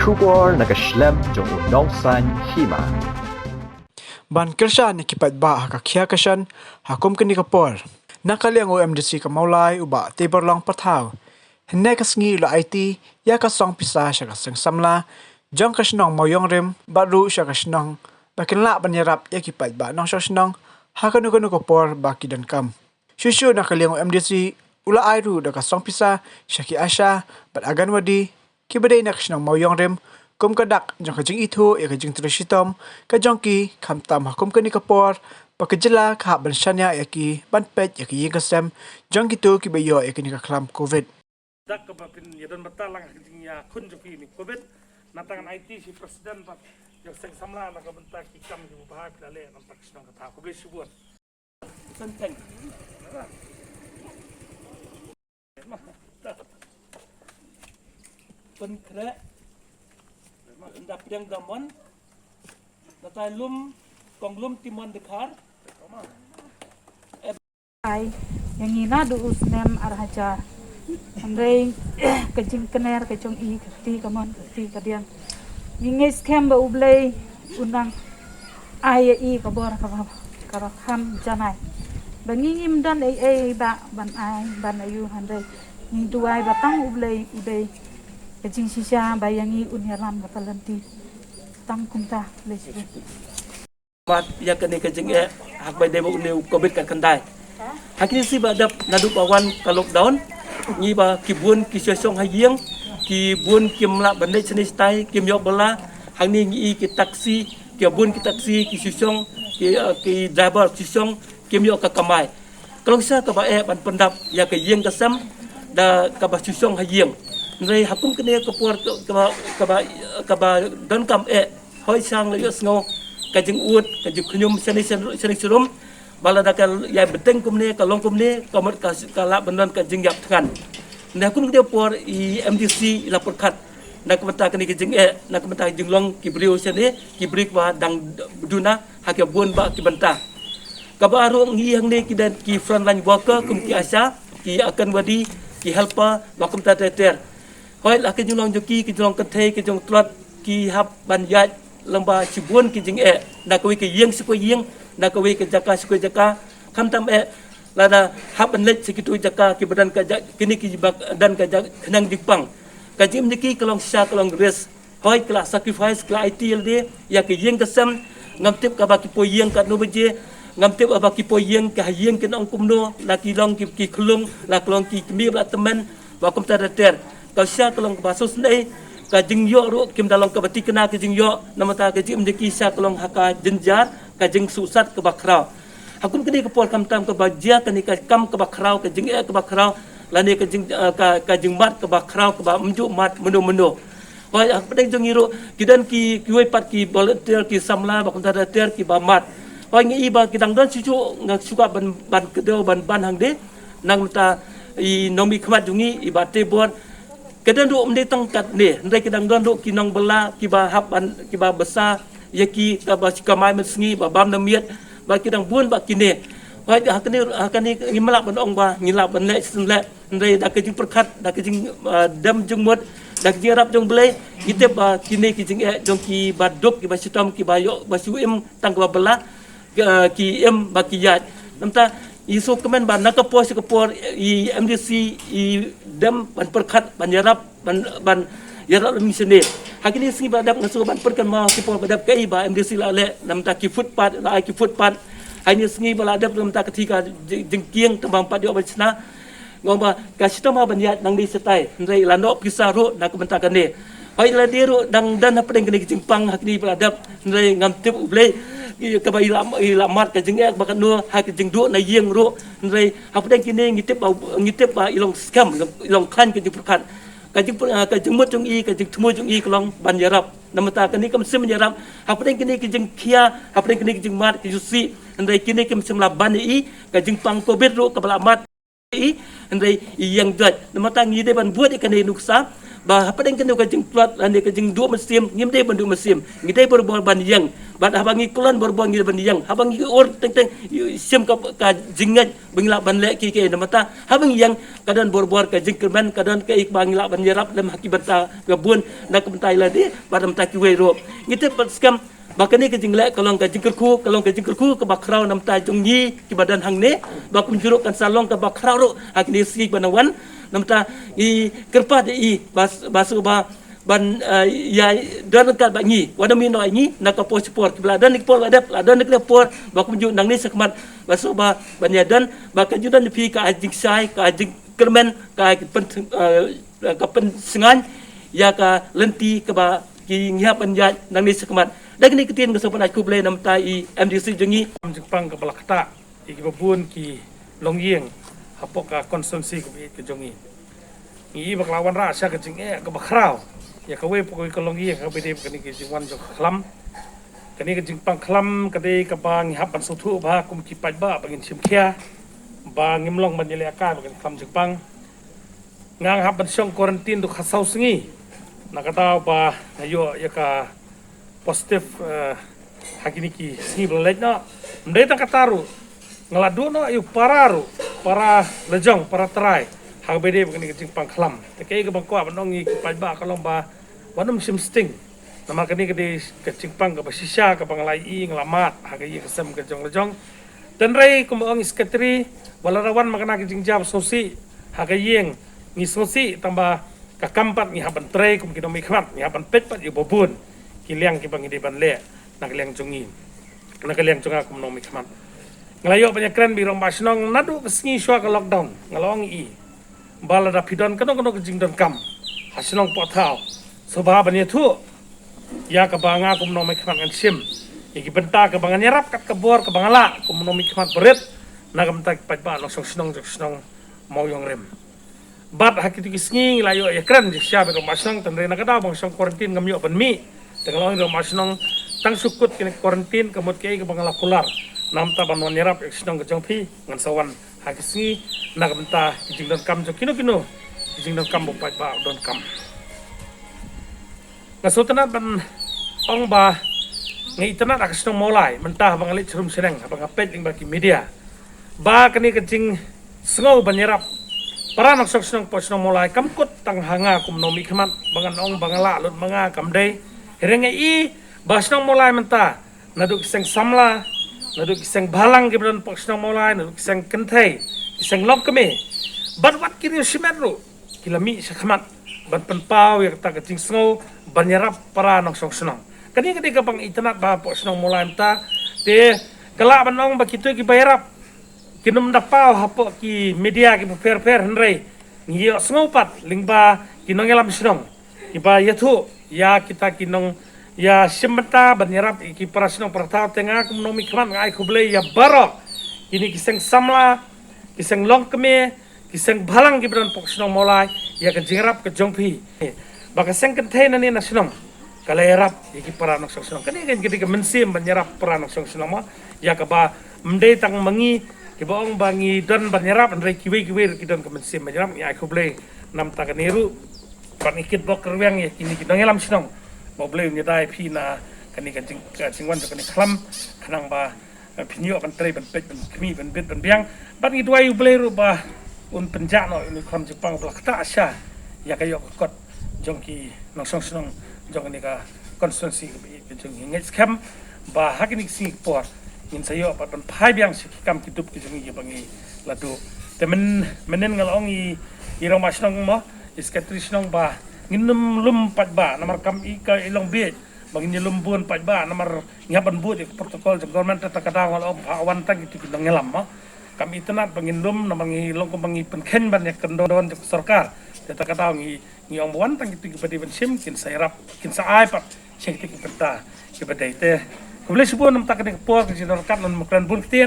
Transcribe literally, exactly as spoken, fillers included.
Khubor na ka shlem jong u nongsan hima. Ban kyrshan ïa ki paidbah ha ka khia ka shan ha kum kane ka por, na ka liang u M D C ka Mawlai u Bah Teiborlong Pathaw, hynne ka sngi u la aiti ïa ka song pisa sha ka seng samla jong ka shnong Mawïongrim bad ruh sha ka shnong ba kin lah ban ïarap ïa ki paidbah nongshong shnong ha kano kano ka por ba ki donkam. Shuh shuh na ka liang u M D C u la ai ruh da ka song pisa sha ki ASHA bad Anganwadi kiba dei na ka shnong Mawïongrim, kum ka dak jong ka jingithuh ïa ka jingtrei shitom ka jong ki, khamtam ha kum kane ka por ba ka jylla ka hap ban shaniah ïa ki ban peit ïa ka ïing ka sem jong kito kiba ïoh ïa kane ka khlam Covid. Dak kaba phin ïa don bata lang ha ka jingïakhun jong ki ni Covid, na tang ngan aiti shi president bad ïa seng samla na ka bynta ki kam kiba bha ki la leh na ka shnong ka thaw. Khublei shibun. Senteng. Pynkhreh. Nda pdiang da mon. Natai lum, kong lum Timon Dkhar. Ai, ïa ngi naduh u snem ar hajar. Hynrei ka jingkner ka jong i, ka kti ka mon, ka kti ka diang. Ngi ngeit skhem ba U Blei un nang ai ïa i ka bor kaba, kaba kham janai. Ba ngi ngim don ei ei ba ban ai ban aïu, hynrei ngi duwai ba tang U Blei u dei ka jingshisha ba ïa ngi un ïalam kata lynti. Tang kumta, Blei shisha. Mat ïa kane ka jingeh haba dei ba une u Covid ka khyndai. Ha kine shi ba dep naduh ba wan ka lockdown, ngi ba ki bun ki shu shong ha ïing, ki bun kim lah ban leit shane shatai, kim ïoh bylla. Hangne ngi i ki taxi, ki bun ki taxi, ki shu shong, ki, eh, ki driver shu shong, kim ïoh ka kamai. Ka long shisha kaba eh ban pyndap ïa ka ïing ka sem da kaba shu shong ha ïing. Hynrei ha kum kane ka por ka, kaba, kaba, kaba donkam eh, hoi sha la ïohsngew ka jingud, ka jingkhñium shane shane, shane sharum. Ba lada ka ïai bteng kumne, ka long kumne, ka mut ka, ka lah ban don ka jingïap thngan. Na kum kane ka por i M D C i la pyrkhat na ka bynta kane ka jingeh, na ka bynta ka jinglong ki briew shane, ki briew kiba dang duna ha ki bun ba ki bynta. Kaba ar ruh ngi hangne ki don ki frontline worker kum ki ASHA, ki Anganwadi, ki helper, ba kumta ter ter. Hoi la ka jinglong jong ki, ka jinglong kynthei, ka jong tlot, ki hap ban ïaid lyngba shibun ki jingeh, na kawei ka ïing sha kawei ïing, na kawei ka jaka sha kawei jaka. Khamtam eh lada hap ban leit sha kito jaka kiba don ka ja-, kine kiba don ka ja-, khnang jingpang. Ka jingim jong ki ka long shisha ka long risk. Hoi ki la sacrifice, ki la aiti ïalade ïa ka ïing ka sem. Ngam tip kaba ki poi ïing katno baje, ngam tip kaba ki poi ïing, ki ha ïing kin ong kumno, la ki long ki, ki khlung, la ki long ki kmie ba la tymmen, ba kumta ter ter. Ka shisha ka long kaba sngewsynei, ka jingïoh ruh kim da long kaba thikna ka jingïoh, namar ka jingim jong ki shisha ka long ha ka jynjar, ka jingsuhsat kaba khraw. Ha kum kane ka por khamtam kaba jia kane ka kam kaba khraw, ka jingeh kaba khraw, lane ka jing, eh, ka, ka jingmad kaba khraw, kaba ym ju mad mynno mynno. Hoi, ha pdeng jong ngi ruh ki don ki, kiwei pat ki volunteer, ki samla ba kumta ter ter kiba mad. Hoi, ngi i ba ki dang don shuh shuh, nga shu kwah ban, ban kdew ban, ban hangde. Nangta i nongmihkhmat jong ngi i Bah Teibor, ka don ruh ym dei tang katne, hynrei ki dang don ruh ki nongbylla kiba hap ban, kiba bsa ïa ki, kaba shu kamai mynsngi, ba bam na miet, ba ki dang bun ba kine. Hoi, ha kane, ha kane ngim lah ban ong ba ngi lah ban leh shisien leh. Hynrei da ka jingpyrkhat, da ka jing, ah, dem jingmut, da ka jingïarap jong U Blei, ngi tip ba kine ki jingeh jong ki ba duk, ki ba shitom, ki ba ïoh, ba shu im tang kaba bylla, ki, ah, ki im ba ki ïaid. Namta i shu kmen ba na ka por sha ka por i M D C i dem ban pyrkhat, ban ïarap, ban, ban ïarap lem shane. Ha kine sngi ba la dep nga shu ban pyrkhat ma ki por ba dep kaei ba M D C la leh, namta ki footpath, la ai ki footpath. Ha kine sngi ba la dep namta ka thikna jing, jingkieng tang ba ym pat ïoh ban shna. Nga ong ba ka shitom ha ban ïaid nangne shatai, hynrei la noh pisa ruh na ka bynta kane. Hoi lade ruh dang don hapdeng kane ka jingpang ha kine ba la dep, hynrei ngam tip U Blei, i kaba i la, i la mad ka jingeh ba katno ha ka jingduh na ïing ruh, hynrei hapdeng kine ngi tip ba, ngi tip ba i long skhem, i long khlaiñ ka jingpyrkhat. Ka jing, ka jingmut jong i, ka jingthmu jong i ka long ban ïarap. Namar kane ka mynsiem ïarap, hapdeng kine ka jingkhia, hapdeng kine ka jingmad, ka jingsih, hynrei kine ka mynsiem la ban ïa i, ka jingpang Covid ruh kaba la mad i, hynrei i ïeng jot. Namar ngi dei ban bud ïa kane nuksa, Ba hapdeng kane ka jingtlot lane ka jingduh mynsiem, ngim dei ban duh mynsiem, ngi dei barabor ban ïeng. Bad haba ngi kyllon barabor ngi dei ban ïeng, haba ngi ur teng teng, ï-, shim ka, ka jingngeit ba ngi lah ban leh kiei kiei. Namar ta haba ngi ïeng ka don barabor ka jingkyrmen, ka don kaei kaba ngi lah ban ïarap lem ha ki bynta ba bun, na ka bynta ïa lade bad na ka bynta kiwei ruh. Ngi tip bad skhem ba kane ka jingleh ka long ka jingkyrkhu, ka long ka jingkyrkhu kaba khraw na ka bynta jong ngi kiba don hangne, ba kumjuh ruh kan sa long kaba khraw ruh ha kine ki sngi ba na wan. Na ka bynta ngi kyrpad ïa i ba, ba shu ba ban, eh, ïa don ryngkat bad ngi, wat nym ïehnoh ïa ngi na ka por sha por, kiba la don ki por ba dep, la don ki por, ba kumjuh nangne shakhmat ba shu ba ban ïa don, ba ka jingdon phi ka ai jingshai, ka ai jingkyrmen, ka ai pyn, eh, ka pynsngew ïa ka lynti kaba ki ngi hap ban ïaid nangne shakhmat. Da kine ki ktien nga sngewbha ban ai khublei na ka bynta i M D C jong ngi. Kam jingpang kaba la ktah ïa kiba bun ki longïing hapoh ka constituency kaba ïeit ka jong ngi. Ngi i ba ka la wanrah sha ka jingeh kaba khraw ïa kawei pa kawei ka longïing ha kaba ïadei bad kane ka jingwan jong ka khlam. Kane ka jingpang khlam ka dei kaba ngi hap ban sngewthuh bha kum ki paidbah ba ngin shim khia ba ngim long ban ïalehkai bad kane ka khlam jingpang. Nga nga hap ban shong quarantine du khatsaw sngi na ka daw ba nga ïoh ïa ka positive, eh, ha kine ki sngi ba la leit noh. Ym dei tang kata ruh, nga la duh noh ïa u para ruh, para lajong, para trai ha kaba ïadei bad kane ka jingpang khlam. Te kaei kaba nga kwah ban ong ïa ki paidbah ka long ba wat nym shim sting. Namar kane ka dei ka jingpang kaba shisha kaba nga la ïohi, nga la mad ha ka ïing ka sem ka jong lajong. Hynrei kumba ong i secretary, wat la da wan ma kane ka jingjia ba sngewsih ha ka ïing, ngi sngewsih, tangba ka kam pat ngi hap ban trei kum ki nongmihkhmat, ngi hap ban peit pat ïa uba bun ki liang kiba ngi dei ban leh na ka liang jong ngi, na ka liang jong nga kum nongmihkhmat. Nga la ïoh ban ïakren bad i rangbah shnong naduh ka sngi shuwa ka lockdown, nga la ong ïa i ba lada phi don kano kano ka jingdonkam ha shnong pohthaw, sngewbha ban ïathuh ïa kaba nga kum nongmihkhmat ngan shim ïa ki bynta kaba ngan ïarap kat ka bor kaba nga lah kum nongmihkhmat barit na ka bynta ki paidbah nongshong shnong jong shnong Mawïong Rim. Bad ha kito ki sngi ngi la ïoh ïakren jingshisha bad i rangbah shnong, hynrei na ka daw ba nga shong quarantine ngam ïoh ban mih. Te nga la ong i rangbah shnong, tang shu kut kine ki quarantine, ka mut kaei kaba nga la kular na ka bynta ban wan ïarap ïa ka shnong ka jong phi, ngan sa wan ha ki sngi na ka bynta ki jingdonkam jong kino kino ki jingdonkam ba u paidbah u donkam. Nga sngewtynnat ban ong ba nga itynnat ha ka shnong Mawlai mynta haba nga leit sharum shaneng, haba nga peit lyngba ki media, ba kane ka jingsngew ban ïarap para nongshong shnong hapoh shnong Mawlai kam kut tang ha nga kum nongmihkhmat ba ngan ong ba nga lah lut ma nga, kam dei. Hynrei nga i ba shnong Mawlai mynta, naduh ki seng samla, naduh ki seng bhalang kiba don hapoh shnong Mawlai, naduh ki seng kynthei, ki seng longkmie, bad wat ki riew shimet ruh ki la mih shakhmat ban pynpaw ïa kata ka jingsngew ban ïarap para nongshong shnong. Kane ka dei kaba nga itynnat ba hapoh shnong Mawlai mynta, te ka lah ban ong ba kito kiba ïarap kin ym da paw hapoh ki media kiba pher pher, hynrei ngi ïohsngew pat lyngba ki nongïalam shnong kiba ïathuh ïa kita ki nong, ïa shim bynta ban ïarap ïa ki para shnong para thaw. Te nga kum nongmihkhmat nga ai khublei ïa baroh kine ki seng samla, ki seng longkmie, ki seng bhalang kiba don hapoh shnong Mawlai ïa ka jingïarap ka jong phi. Ba ka seng kynthei nangne na shnong ka la ïarap ïa ki para nongshong shnong. Kane ka dei ka mynsiem ban ïarap para nongshong shnong mo, ïa kaba ym dei tang ma ngi kiba ong ba ngi don ban ïarap, hynrei kiwei kiwei ruh ki don ka mynsiem ban ïarap. Ngi ai khublei na ka bynta kane ruh. Bad ngi kitbok kyrwiang ïa kine ki nongïalam shnong ba U Blei un ïada ïa phi na kane ka jing, ka jingwan jong kane ka khlam, khnang ba, eh, phin ïoh ban trei ban peit ban khmih ban bit ban biang. Bad ngi duwai U Blei ruh ba un pynjah noh ïa une u khlam jingpang ba la ktah sha ïa ka ïoh ka kot jong ki nongshong shnong jong kane ka constituency kaba ïeit ka jong ngi. Ngeit skhem ba ha kine ki sngi ki por ngin sa ïoh pat ban phai biang sha ki kam ki dup ki jong ngi kiba ngi la duh. Te myn, mynhynnin nga la ong ïa i rangbah shnong mo, i secretary shnong ba ngin ym lum paidbah namar kam i ka i long bieit ba ngin ïalum bun paidbah namar ngi hap ban bud ïa ka protocol jong government. Te kata ka daw nga la ong ba wan tang kito ki nongïalam mo. Kam itynnat ba ngin lum namar ngi long kumba ngi pynkheiñ ban ïakynduh jong ka sorkar. Te kata ka daw ngi, ngi ong ba wan tang kito kiba dei ban shim kin sa ïarap, kin sa ai pat sha kito ki bynta kiba dei. Te khublei shibun na ka bynta kane ka por, ka jingdon ryngkat, ngan ym kren bun ktien.